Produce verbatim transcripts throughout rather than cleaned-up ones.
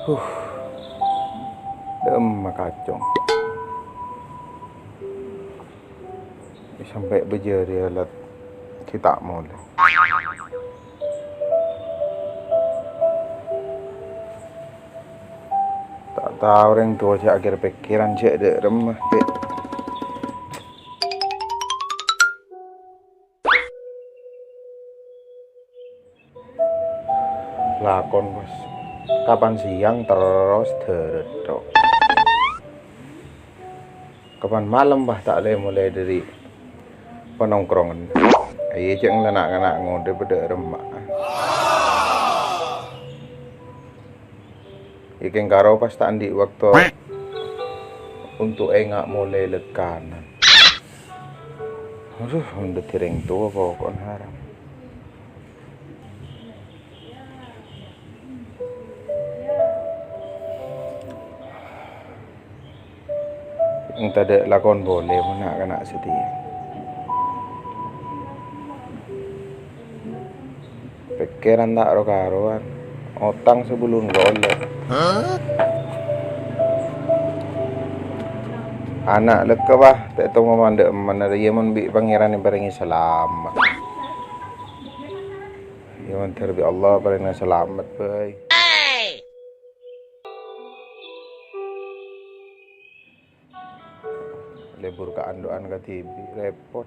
Huh. Dhâ'emma kacong. Sampè' bâjâ rèya la ghi' ta' molè. Ta' tao orèng towa jhâ' akhèr pèkkèran jhâ' dhâ' remma, Dek. Lakon, Bos. Kapan siang terros dârâ tok. Kapan malem, Bah, ta' lè-molè dâri panongkrongan. Iyâ, jhâ' na'-kana' ngodâ padâ remma. Iyâ kèng karo pas ta' andi' bâkto untuk enga' molè lèkkanan. Aduh, mon dhâddhi rèng towa poko'na haram. Enta dâ' lakon polè mon na'-kana' satèya. Pèkkèran ta' ro-karowan. Otang sabellun kolè'. Ana' lèkka, Bah, ta' tao mandâ' emman rèya mon bi' Pangèran èparèngè salamet. Iyâ, mandhâr bi' Allah parèngana salamet bhâi. Lebur kaandu'an kadhibi', repot.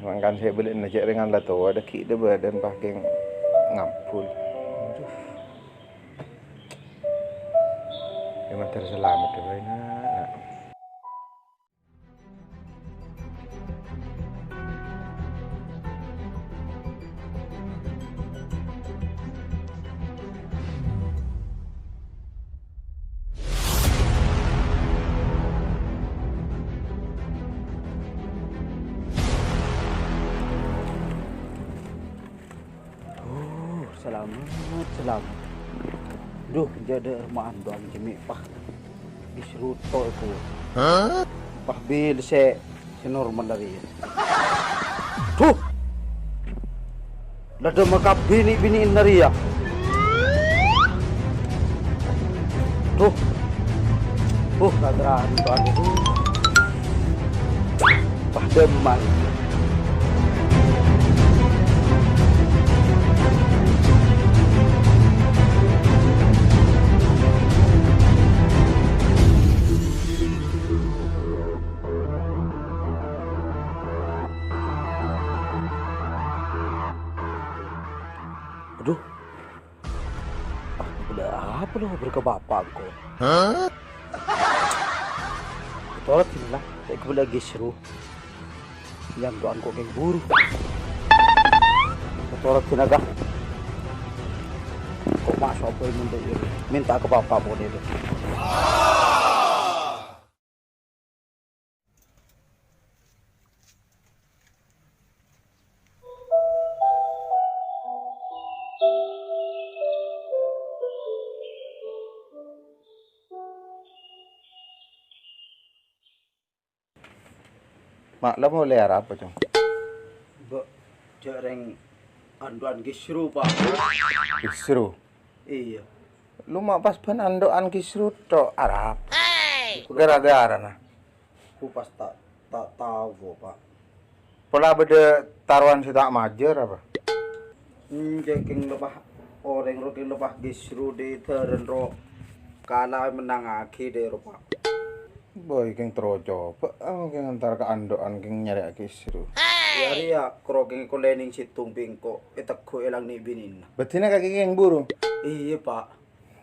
Mangkana sè bâli'na jhâ' rèng la towa, dâgghi' dâ' bâdân pakèng ngabul. Aduh. Iyâ, mandhâr salamet bhâi, Na'. Oh, salamet, salamet. Duh, jhâ' dâ' remma andu'an jhâ' mè' pas. Gisruto iku. Hah? Pas bilâ sè, sè normal arèya. Duh! La dhâmma kabbhi nè'-binè'na rèya. Duh. Uh, katerran to anu. Pas dhâmma. Aduh. Ah, bâdâ apa lo bârâ ka bapa' engko'? Hah? Torot sini lah, ta' kebelak gisru. Yang doan kok kayak buru. Torot sini agak. Kok masuk apa yang minta, minta ka bapa' boleh tu. Ma' la molè arapa, Cong? Mbok jhâ' rèng andu'an gisru, Pa'. Gisru? Iyâ. Lu ma' pas bân andu'an gisru tok, arapa? Gara-garana? Ku pas ta', ta' tao, Pa'. Pola bâdâ tarowan sè ta' majâr apa? Hmm, jhâ' kèng lepas orèng ro kèng lepas gisru dârân ro kala mennangaghi dâ' ro, Pa'. Boy, kèng terro coba, ah, kèng entar ka andu'an kèng nyarè gisru. Iyâ, rèya, kro kèng kolèning sèttong bengko, ètegghu' èlang nè' binèna. Bâdina kakè kèng buru? Iyâ, Pa'.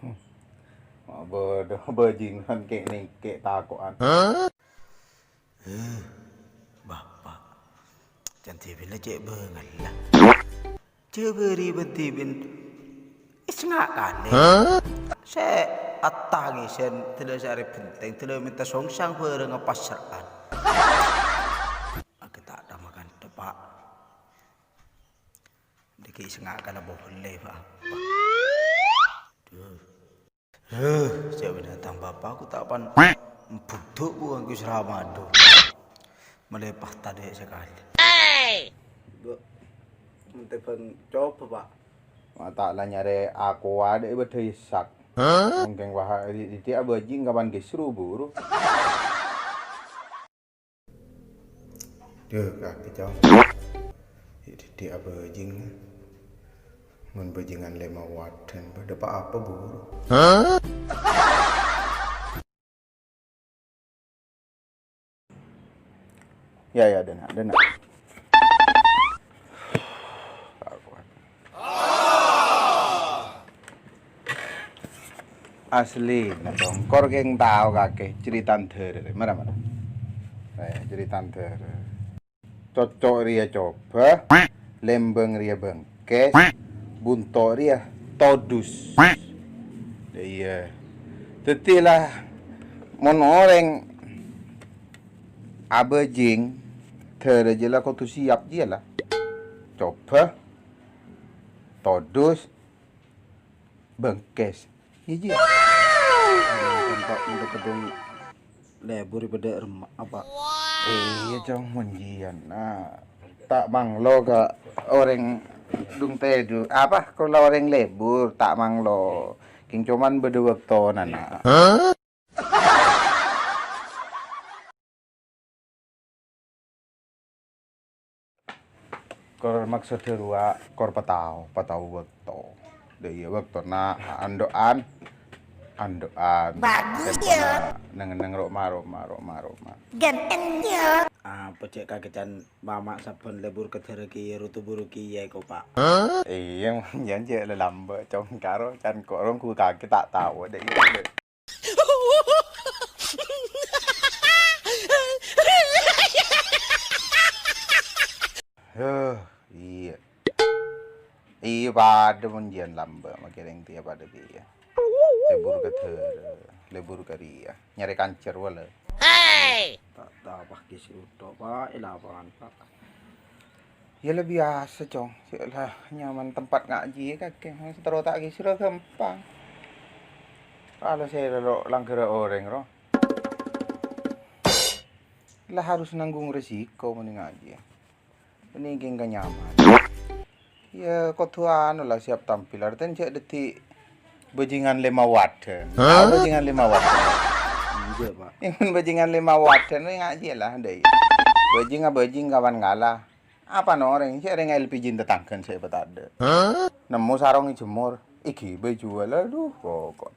Hmm. Ma' bâdâ bajingan kèng nèng kèng tako'an. Hah? Eh, Bapa'. Can dhibi'na cè' bângalla. Jhâbâri bâdhi bân èsengnga' kalè. Sè atangèsen dâlâ sè arè bhenteng, dâlâ mènta songsang bhârângnga pasra'an. Aghi ta' tamakan dâpa'. Dâgghi' èsengnga' kalè bohol lè, Pa'. Duh. Huh, cè' binatang bapa'ku ta' pan budhu' buwang ku sramadu. Malè pas tadâ' sakalè. Bu, mènta bân coba, Pa'. Ma' ta' la nyarè aqua dâ' bâdâ Ishak. Mungkin wah, di, di, di abâjing kapan ghistro buru. Dhu, kakè, Cong. Yâ, dhidhi' abâjing. Mon bâjingan lèma' waddhân, bâdâ pa-apa, buru. Yâ, yâ, dâna', dâna'. Aslina, Cong. Kor kèng tao kakè cèritan dârâ rè. Mara, mara. Eh, cèritan dârâ. Cocco' rèya coba, lembang rèya bengkes, bunto' rèya todus. Iyâ. Dhâddhi la, mon orèng abâjing, dârâ jâ la kodhu siap jiyâ la. Coba, todus, bengkes. Iyâ, jiyâ. Tempat untuk kedung lebur bâdâ remma apa? Iyâ, Cong, mon jiyâ, nah. Ta' manglo ka orèng dung tèdung. Apa, kaulâ orèng lebur, ta' manglo. Kèng coma bâdâ bâktona, nah. Kor maksodda rowa, kor patao, patao bâkto. Dâ' iyâ bâktona ando'an, ando'an. Bagus, ya. Neng-enneng roma, roma, roma, roma. Ganteng, ya. Apa cè' kakè can mama sabbhân lebur ka dârâ kèya, roto buru kèya, ko, Pa'? Iyâ, mon jiyâ cè' lalambâ', Cong, karo can ko' rong ku kakè ta' tao, dâ' iyâ. Huh, iyâ. Iyâ, padâ mon jiyâ lambâ', makèrèng tèya padâ kèya. Lebur ka dârâ, lebur ka rèya. Nyarè kancèr wala. Hei! Ta' tao, Pa', kèsi uto', Pa', è lapangan, Pa'. Yâ, la biyasa, Cong. Sè la nyaman tempat ngajhi kakè. Terro ta' ghistro ghâmpang. Kalo sè lo langghârâ orèng, ro. La harus nanggung resiko mon ngajhi. Ini kèng kanyaman. Yâ, kodhu anu la siap tampil. Artèna jhâ' dhâddhi bâjingan lèma' waddhân. Hah? Tao bâjingan lèma' waddhân? Enjâ', Pa'. Yâ, mon bâjingan lèma' waddhân, wè ngajhi la, dâ' iyâ. Bâjing abâjing kapan kala. Apa no orèng, sè orèng L P J-na tatangghâna sè èpatadâ'. Hah? Nemmo sarong èjemmor, èghibâ èjhuwâl, aduh, pokok.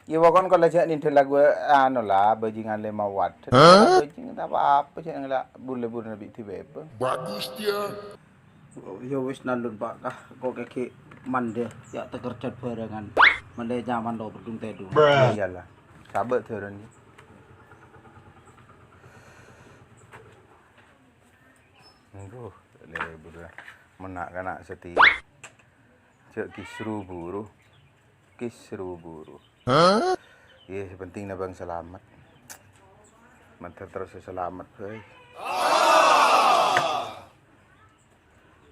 Yâ, pokon kala jhâ' nèndhâ lagu, anu la, bâjingan lèma' waddhân. Hah? Bâjing ta' apa-apa, jhâ' ngala' bur-lebbur nabi dhibâbâ. Bagus dia. Yâ wis nalun, Pa', kah, ko' kèghi' mandhâ, yâ' takerjhât bhârângan. Mandhâ nyaman lo, berdung tèdung. Bruh. Iyâ la, sabâ' dârân. Aduh, lebur. Mèna' kana' satèya. Jhâ' kisru buru. Kisru buru. Hah? Iyâ, sè penting nabâng salamet. Mandhâr terros sè salamet, bhâi.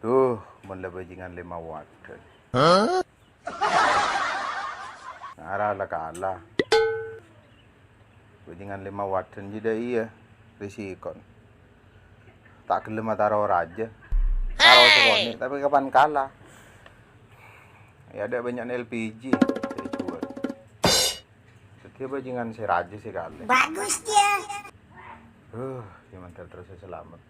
Duh, mon la bâjingan lèma' waddhân. Hah? Ara la kala. Bâjingan lèma' waddhân jiyâ dâ' iyâ, risikona. Ta' ghellem ataro rajâ. Taro sakonè', tapè kapan kala. Yâ, adâ' bânnya'na L P J sè èjhuwâl. Satèya bâjingan sè rajâ sè kalè. Bagus dia. Huh, yâ mandhâr terros sè salamet.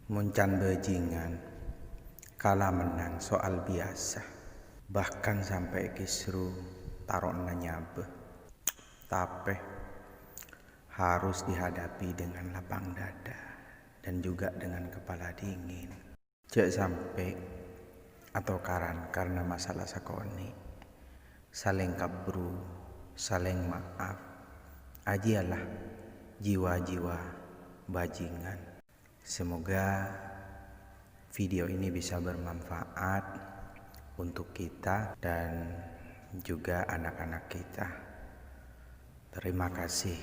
Mon can bâjingan, kala mennang soal biyasa, bahkan sampè' kisru taro'na nyabâ. Tapè, harus dihadapi dengan lapang dada dan juga dengan kepala dingin. Jhâ' sampè' atokaran karna masalah sakonè'. Saling kabru, saling maaf. Ajiyalah jiwa-jiwa bajingan. Semoga video ini bisa bermanfaat untuk kita dan juga anak-anak kita. Terima kasih.